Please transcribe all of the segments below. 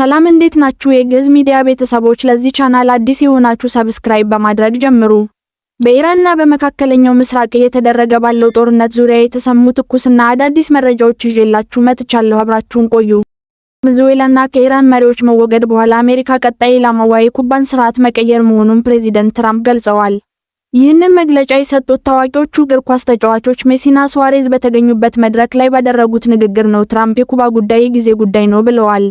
ሰላም፣ እንዴት ናችሁ? የግዕዝ ሚዲያ ቤተሰቦች፣ ለዚህ ቻናል አዲስ የሆናችሁ subscribe በማድረግ ጀምሩ። በኢራንና በመካከለኛው ምስራቅ እየተደረገ ባለው ጦርነት ዙሪያ የተሰሙ ትኩስና አዳዲስ መረጃዎች ይዤላችሁ መጥቻለሁ። አብራችሁን ቆዩ። ቬንዙዌላና ከኢራን መሪዎች መወገድ በኋላ አሜሪካ ቀጣይ ኢላማዋ የኩባን ስርዓት መቀየር መሆኑን ፕሬዚደንት ትራምፕ ገልጸዋል። ይህንን መግለጫ የሰጡት ታዋቂዎቹ እግር ኳስ ተጫዋቾች ሜሲና ሱዋሬዝ በተገኙበት መድረክ ላይ ባደረጉት ንግግር ነው። ትራምፕ የኩባ ጉዳይ የጊዜ ጉዳይ ነው ብለዋል።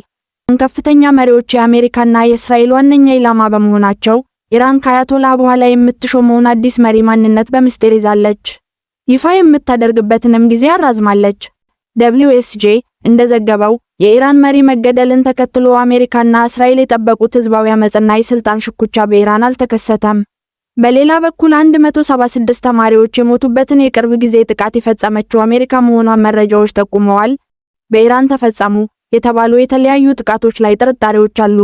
ከፍተኛ መሪዎች የአሜሪካና የእስራኤል ዋነኛ ኢላማ በመሆናቸው ኢራን ከአያቶላህ በኋላ የምትሾመውን አዲስ መሪ ማንነት በምስጢር ይዛለች። ይፋ የምታደርግበትንም ጊዜ አራዝማለች። WSJ እንደዘገበው የኢራን መሪ መገደልን ተከትሎ አሜሪካና እስራኤል የጠበቁት ህዝባዊ አመጽና የስልጣን ሽኩቻ በኢራን አልተከሰተም። በሌላ በኩል 176 ተማሪዎች የሞቱበትን የቅርብ ጊዜ ጥቃት የፈጸመችው አሜሪካ መሆኗን መረጃዎች ጠቁመዋል። በኢራን ተፈጸሙ የተባሉ የተለያዩ ጥቃቶች ላይ ጥርጣሬዎች አሉ።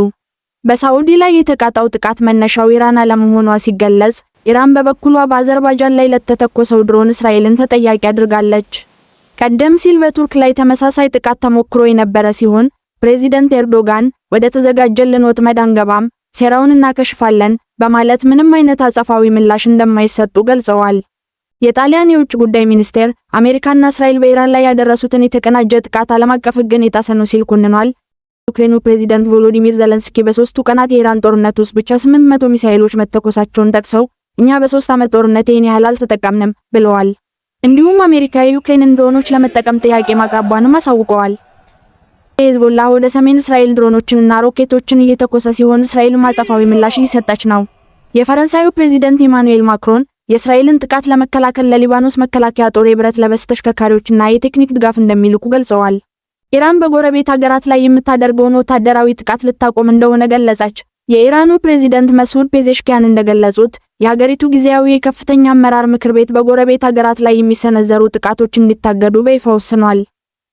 በሳዑዲ ላይ የተቃጣው ጥቃት መነሻው ኢራን አለመሆኗ ሲገለጽ፣ ኢራን በበኩሏ በአዘርባይጃን ላይ ለተተኮሰው ድሮን እስራኤልን ተጠያቂ አድርጋለች። ቀደም ሲል በቱርክ ላይ ተመሳሳይ ጥቃት ተሞክሮ የነበረ ሲሆን፣ ፕሬዚደንት ኤርዶጋን "ወደ ተዘጋጀልን ወጥመድ አንገባም፣ ሴራውን እናከሽፋለን" በማለት ምንም አይነት አጸፋዊ ምላሽ እንደማይሰጡ ገልጸዋል። የጣሊያን የውጭ ጉዳይ ሚኒስቴር አሜሪካና እስራኤል በኢራን ላይ ያደረሱትን የተቀናጀ ጥቃት ዓለም አቀፍ ሕግን የጣሰ ነው ሲል ኮንኗል። የዩክሬኑ ፕሬዚደንት ቮሎዲሚር ዘለንስኪ በ3ቱ ቀናት የኢራን ጦርነት ውስጥ ብቻ 800 ሚሳኤሎች መተኮሳቸውን ጠቅሰው "እኛ በ3 ዓመት ጦርነት ይህን ያህል አልተጠቀምንም" ብለዋል። እንዲሁም አሜሪካ የዩክሬንን ድሮኖች ለመጠቀም ጥያቄ ማቅረቧንም አሳውቀዋል። ሄዝቦላህ ወደ ሰሜን እስራኤል ድሮኖችንና ሮኬቶችን እየተኮሰ ሲሆን፣ እስራኤልም አጸፋዊ ምላሽ እየሰጠች ነው። የፈረንሳዩ ፕሬዚደንት ኢማኑኤል ማክሮን የእስራኤልን ጥቃት ለመከላከል ለሊባኖስ መከላከያ ጦር የብረት ለበስ ተሽከርካሪዎችና የቴክኒክ ድጋፍ እንደሚልኩ ገልጸዋል። ኢራን በጎረቤት ሀገራት ላይ የምታደርገውን ወታደራዊ ጥቃት ልታቆም እንደሆነ ገለጸች። የኢራኑ ፕሬዚደንት መስዑድ ፔዜሽኪያን እንደገለጹት የሀገሪቱ ጊዜያዊ የከፍተኛ አመራር ምክር ቤት በጎረቤት ሀገራት ላይ የሚሰነዘሩ ጥቃቶች እንዲታገዱ በይፋ ወስኗል።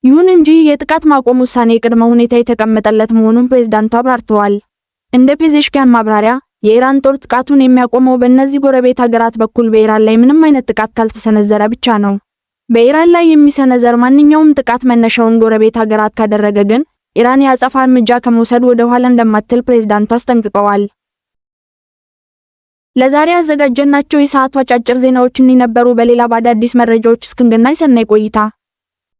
ይሁን እንጂ የጥቃት ማቆም ውሳኔ ቅድመ ሁኔታ የተቀመጠለት መሆኑን ፕሬዝዳንቱ አብራርተዋል። እንደ ፔዜሽኪያን ማብራሪያ የኢራን ጦር ጥቃቱን የሚያቆመው በእነዚህ ጎረቤት ሀገራት በኩል በኢራን ላይ ምንም አይነት ጥቃት ካልተሰነዘረ ብቻ ነው። በኢራን ላይ የሚሰነዘር ማንኛውም ጥቃት መነሻውን ጎረቤት ሀገራት ካደረገ ግን ኢራን የአጸፋ እርምጃ ከመውሰድ ወደ ኋላ እንደማትል ፕሬዝዳንቱ አስጠንቅቀዋል። ለዛሬ ያዘጋጀናቸው የሰዓቱ አጫጭር ዜናዎች እኒህ ነበሩ። በሌላ በአዳዲስ መረጃዎች እስክንገናኝ ሰናይ ቆይታ።